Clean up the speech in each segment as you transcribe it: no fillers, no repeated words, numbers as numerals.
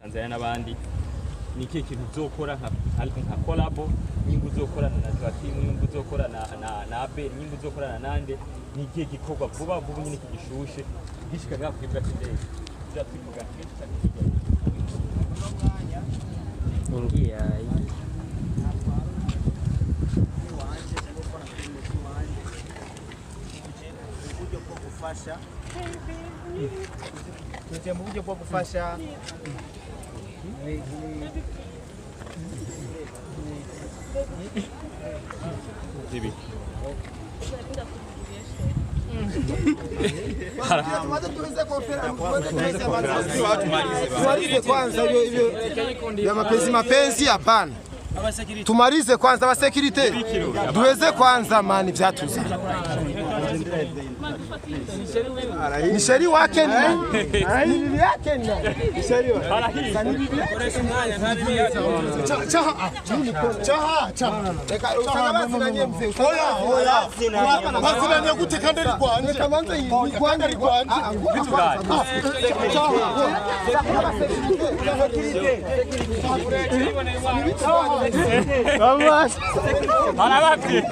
Tanzania n'abandi. Ni ikihe kintu uzokora nka collabo, nyimba uzokorana na Joachim, nyimba uzokorana na Abel, nyimba uzokorana nande? Ni ikihe gikorwa vuba vuba nyine kigishushe gishika ngaho ku kibuga cy'indege tuja twivuga kenshi cyane kijya? Ingia. Wanje cyangwa gukora filime z'iwanje, tuje mu buryo bwo gufasha, tuje mu buryo bwo gufasha. Ibi. Tumalize kwanza hiyo ya mapenzi mapenzi, hapana. Tumalize kwanza ba sécurité. Duheze kwanza mani vyatuza. Ni chéri wake ni nani? Ni bibi yake ni nani? Ni chéri wake. Ni bibi yake. Chaha, chaha, chaha. Reka usanga bazinanye mzee. Oya, oya. Bazinanye gute kandi ari rwanje? Reka banze ni rwanje ari rwanje. Vitu gani? Arababwi.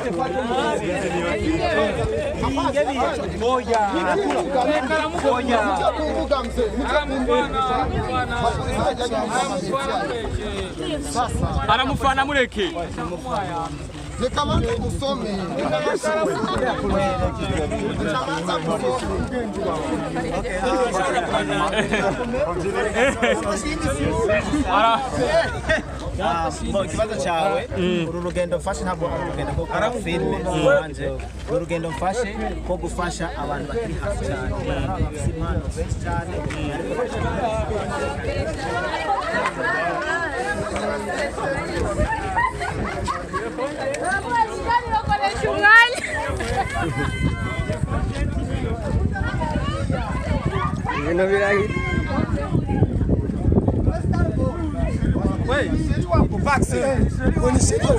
Kumbuka mzee. Aramufana mureke. Reka banze musome. Reka banze musome. Bo, ikibazo cyawe, uru rugendo mfashe ntabwo ari urugendo rwo gukora filime z'iwanje, ni urugendo mfashe rwo gufasha abantu bakiri hasi cyane. Hari abantu bafite impano benshi cyane ariko Bakoresha umwanya. Ibintu birahira. Ni chéri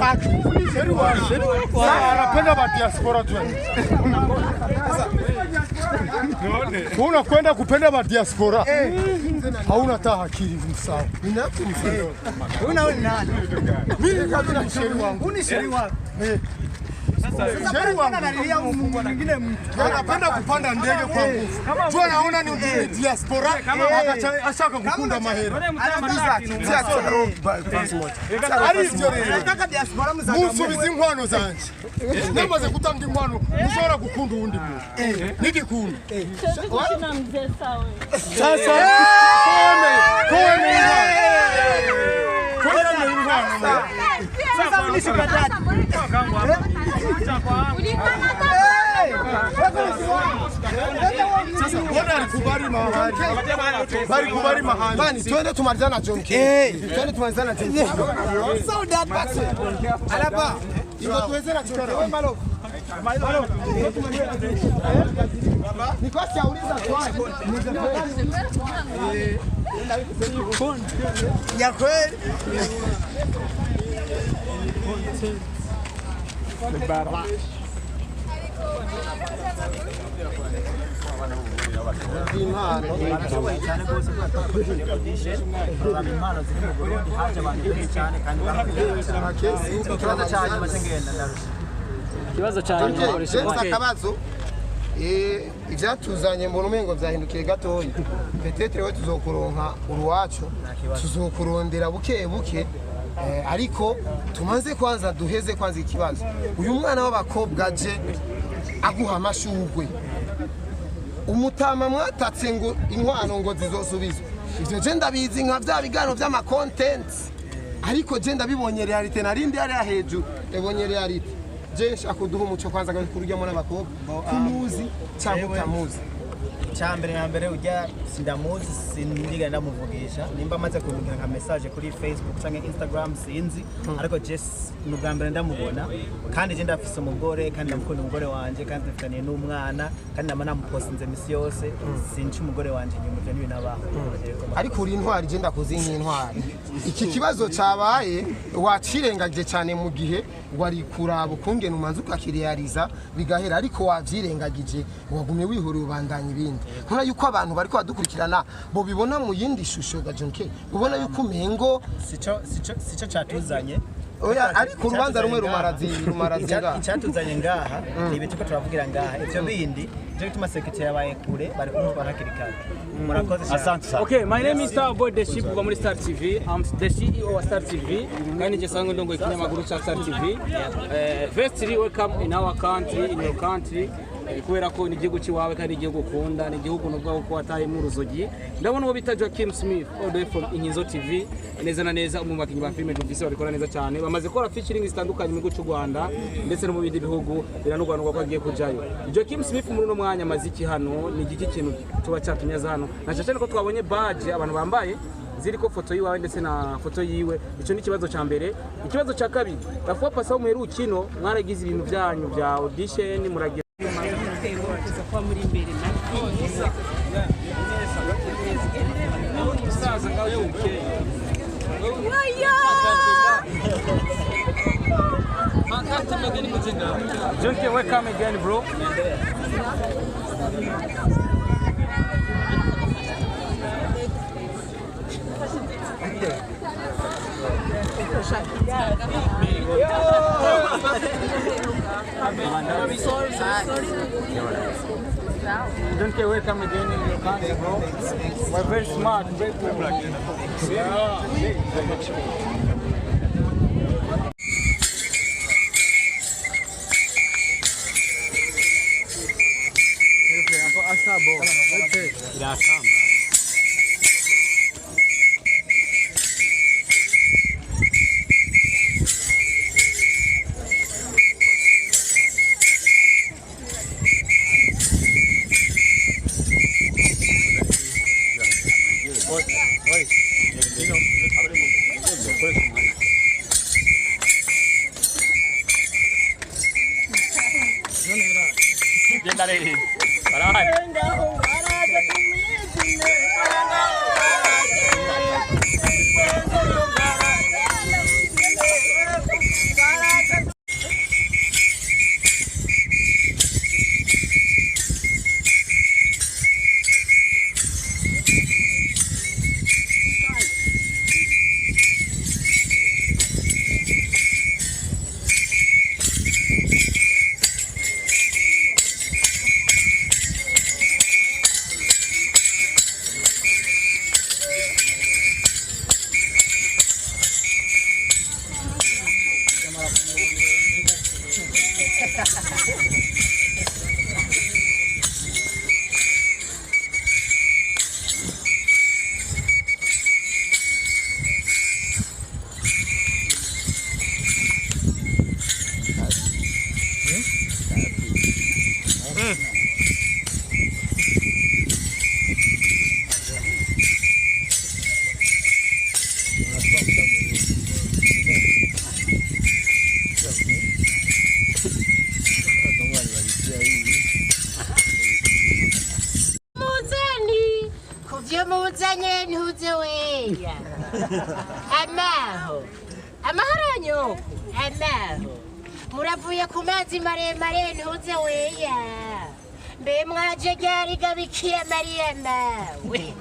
wake. Sasa anapenda ba diaspora tu. Unakwenda kupenda ba diaspora. Hauna hata akili msawa. Ni nani mzee? Una nani? Mimi kabila ni chéri wangu. Uni chéri wako. Chéri wangu. Analilia mfungo na kile mtu. Anapenda kupanda ndege kwa nguvu. Tu anaona ni diaspora ashaka kukunda mahera. Ari ivyo rero. Nataka diaspora mzaga. Musubize inkwano zanje. Namaze gutanga inkwano mushobora gukunda uwundi muntu. Nigikunda. Gukina mzee sawe. Sasa kome kome kome inkwano. Sasa unishuka tatu. Sasa mbona alikubali mahali? Bali kubali mahali. Bani twende tumalizane na John K. Twende tumalizane na John K. So that box. Alaba. Iko tuweze na John K. Wewe malo. Malo. Niko siauliza swali. Ya kweli. Barashoboye cyane rwose kuko audition turaba impano ziri mu Burundi, haje abantu benshi cyane kandi barakunda cyane. Ikibazo cya nyuma ngenda ndarusha. Ikibazo cya nyuma bakoresha James akabazo. Ivyatuzanye mbona umengo vyahindukiye gatoya. Peut-être we tuzokuronka uruwacu, tuzokurondera buke buke. Ariko tumaze kwanza duheze kwanza ikibazo. Uyu mwana w'abakobwa aje aguha amashurwe. Umutama mwatatse ngo inkwano ngo zizosubizwa. Ivyo je ndabizi nka vya bigano vy'ama content. Ariko je ndabibonye réalité narindi ari hejuru. Ebonye réalité. Je nshaka kuduha umuco kwanza kurujyamo n'abakobwa. Kumuzi cyangwa utamuzi. Icyambere na mbere ujya sindamuzi, sindiga ndamuvugisha, nimba amaze kumbwira nka message kuri Facebook cyangwa Instagram sinzi, ariko just ni ubwa mbere ndamubona kandi je ndafise umugore kandi ndamukunda umugore wanje kandi dufitaniye n'umwana kandi nama namupostinze misi yose, sinca umugore wanje inyuma, ivyo ntibinabaho. Ariko uri intwari, je ndakuzi nk'intwari. Iki kibazo cyabaye wacirengagije cyane mu gihe wari kuraba ukungene umanza ukakiriyariza bigahera, ariko wavyirengagije wagumye wihuriye ubandanya. Tubandanye ibindi. Nkora yuko abantu bariko badukurikirana bo bibona mu yindi shusho ga John K. Ubona yuko umengo sico catuzanye. Oya, ariko urubanza rumwe rumarazinga. Icyatuzanye ngaha ni ibintu ko turavugira ngaha, ivyo bindi byo bituma sekretary yabaye kure bari kumutwara hakiri kare. Murakoze cyane. Asante sana. Okay, my name is Star Boy The Ship kuva muri Star TV. I'm the CEO wa Star TV. Kandi nje sanzwe ndongo ikinyamakuru cha Star TV. Firstly, welcome in our country, in your country. Kubera ko ni igihugu ciwawe kandi igihugu ukunda, ni igihugu nubwo ko watayemo uruzogi. Ndabona uwo bita Joaquin Smith all the way from Inkinzo TV, neza na neza umwe mu bakinnyi ba filime dufise babikora neza cyane, bamaze gukora featuring zitandukanye mu gihugu cy'u Rwanda ndetse no mu bindi bihugu, biranurwanurwa ko agiye kujayo. Joaquin Smith muri uno mwanya amaze iki hano? Ni igiki kintu tuba cyatumye aza hano? Na cyane ko twabonye badge abantu bambaye ziriko foto yiwawe ndetse na foto yiwe. Ico ni ikibazo ca mbere. Ikibazo ca kabiri, la fois passée aho muherukino mwaragize ibintu byanyu bya audition muragira kuba muri imbere na umusaza ngawe ukeye. John K, welcome again, bro. John K, welcome again in your country, bro. We're very smart, very cool. Yeah. Genda rero. Barahari. Muzani kuvyo muzanye ntuze weya. Amaho amahoro nyoko, amaho muravuye ku mazi maremare ntuze weya. Mbe mwaje ryari gabikira Mariya mawe?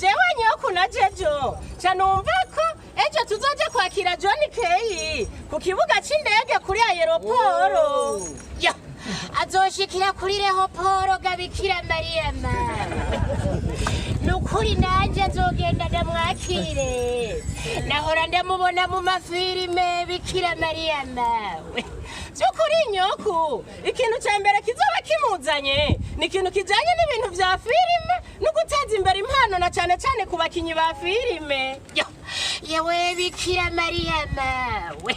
Jewe nyoku na jejo ca numva ko ejo tuzoja kwakira John K ku kibuga c'indege kuri aeroporo. Ya, azoshikira kuri rehoporo gabikira Mariya mawe. Nukuri nanje nzogenda ndamwakire, nahora ndamubona mu mafilime Bikira Mariya mawe. By'ukuri nyoku, ikintu ca mbere kizoba kimuzanye ni ikintu kijanye n'ibintu vya filime no guteza imbere impano na cane cane ku bakinyi ba filime. Yo, yewe Bikira Mariya mawe,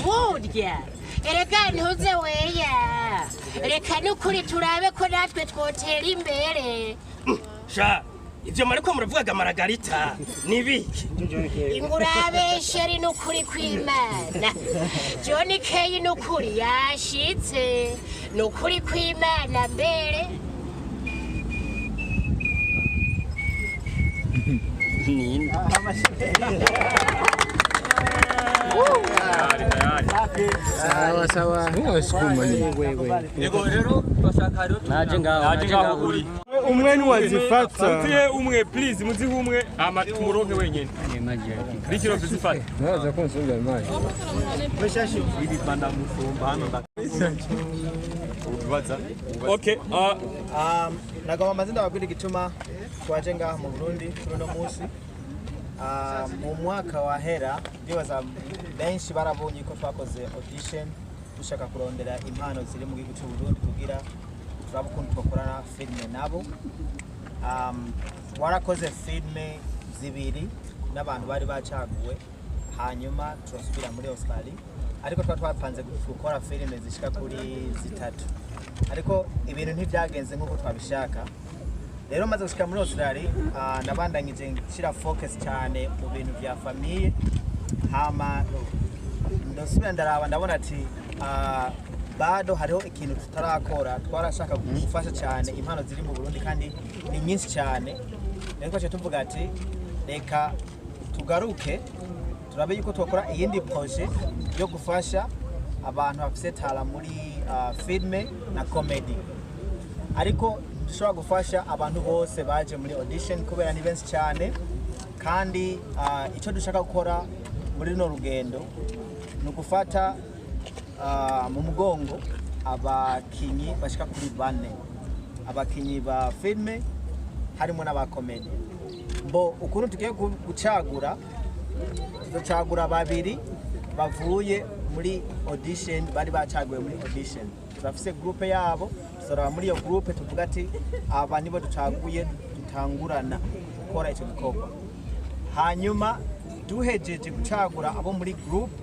burya erega ntuze weya, reka nukuri turabe ko natwe twotera imbere. Sha, ivyo mariko muravugaga Margarita nibiki? Ingurabe sheri nukuri kw'Imana, John K nukuri yashitse, nukuri kw'Imana mbere. Tayari, tayari. Sawa sawa. Yego rero turashaka rero Naje ngaho, naje ngaho uri. Umwe niwazifata. Muzihe umwe please, muzihe umwe ama tumuronke wenyene. Rikiro zifata. Naza kunsunga imari. Okay, Nagomba maze ndababwira igituma twaje ngaha mu Burundi kuri uno munsi. Mu mwaka wahera ndibaza benshi barabonye ko twakoze audition dushaka kurondera impano ziri mu gihugu cy'u Burundi kugira turabe ukuntu twakorana filime nabo. Warakoze filime zibiri n'abantu bari bacaguwe, hanyuma turasubira muri Australia, ariko twari twapanze gukora filime zishika kuri zitatu, ariko ibintu ntibyagenze nk'uko twabishaka. Rero maze gushika muri Australia, nabandanyije nshira focus cyane mu bintu vya famille, hama ndasubira ndaraba ndabona ati bado hariho ikintu tutarakora. Twarashaka gufasha cyane impano ziri mu Burundi kandi ni nyinshi cyane. Rero twaciye tuvuga ati reka tugaruke turabe yuko twakora iyindi projet yo gufasha abantu bafise tala muri filme na comedy, ariko dushobora gufasha abantu bose baje muri audition kubera ni benshi cyane. Kandi icyo dushaka gukora muri runo rugendo ni ugufata mu mugongo abakinyi bashika kuri bane, abakinyi ba filme harimo n'abakomedi. Bo ukuntu tugiye gucagura, tuzacagura babiri bavuye muri audition, bari bacaguwe muri audition. Turafise groupe yabo, tuzoraba muri iyo groupe tuvuga ati aba nibo ducaguye dutangurana gukora icyo gikorwa. Hanyuma duhejeje gucagura abo muri groupe,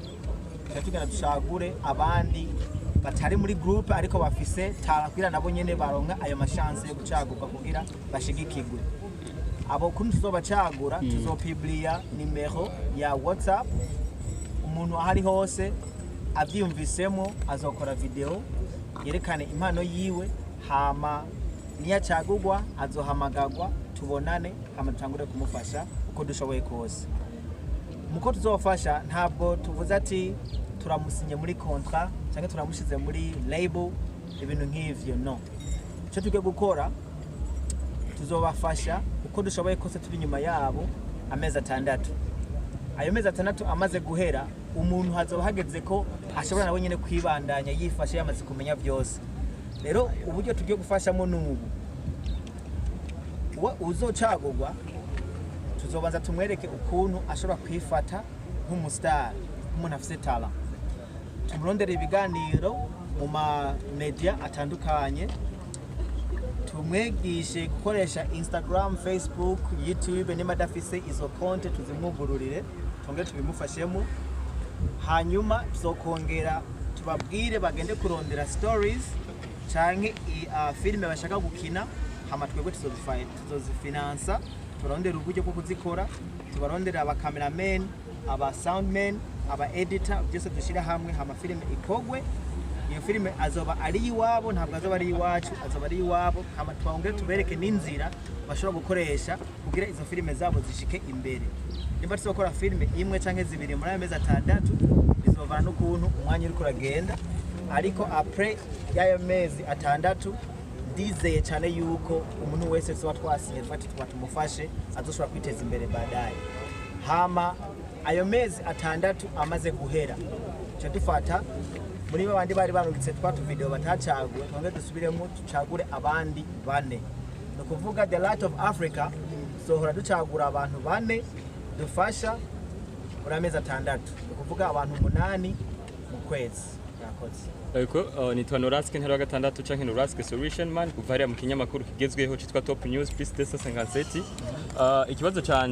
tuca tugenda ducagure abandi batari muri groupe ariko bafise tara kugira nabo nyene baronka ayo mashanse yo gucagurwa kugira bashigikirwe. Abo kuntu tuzobacagura, tuzopibliya nimero ya WhatsApp, umuntu aho ari hose avyiyumvisemo azokora video yerekane impano yiwe, hama niyacagurwa azohamagagwa tubonane, hama dutangure kumufasha uko dushoboye kose. Muko tuzofasha ntabwo tuvuze ati turamusinye muri contrat cyangwa turamushize muri label, ibintu nk'ivyo no. Icyo tugiye gukora, tuzobafasha uko dushoboye kose turi inyuma yabo amezi 6. Ayo mezi 6 amaze guhera, umuntu hazoba hageze ko ashobora nawe nyine kwibandanya yifashe yamaze kumenya byose. Rero uburyo tugiye gufashamo n'ubu, uwo uzocagurwa tuzobanza tumwereke ukuntu ashobora kwifata nk'umustar, nk'umuntu afise talent, tumurondere ibiganiro mu ma media atandukanye, tumwigishe gukoresha Instagram, Facebook, YouTube, niba adafise izo konte tuzimwugururire twongere tubimufashemo. Hanyuma tuzokongera tubabwire bagende kurondera stories canke filime bashaka gukina, hama twebwe tuzozifinansa, tubarondere uburyo bwo kuzikora, tubarondere aba cameraman, aba soundman, aba editor, byose dushyira hamwe hama filime ikogwe. Iyo filime azoba ari iwabo, ntabwo azoba ari iwacu, azoba ari iwabo. Hama twongere tubereke n'inzira bashobora gukoresha kugira izo filime zabo zishike imbere. Nimba tuzokora filime imwe canke zibiri muri ayo mezi 6, bizovana n'ukuntu umwanya uriko uragenda, ariko après y'ayo mezi 6 ndizeye cyane yuko umuntu wese tuba twasinye tuba tumufashe azoshobora kwiteza imbere baadaye. Hama ayo mezi 6 amaze guhera, tuca dufata muri babandi bari barungitse twa tuvideo batacaguwe, twongere dusubiremo tucagure abandi bane. Ni ukuvuga The Light of Africa tuzohora ducagura abantu bane dufasha muri amezi 6, ni ukuvuga abantu 8 mu kwezi. Murakoze. Ariko nitwa Noraske ntara wa gatandatu canke Noraske Solution Man kuva hariya mu kinyamakuru kigezweho citwa Top News plus 257. Ikibazo canje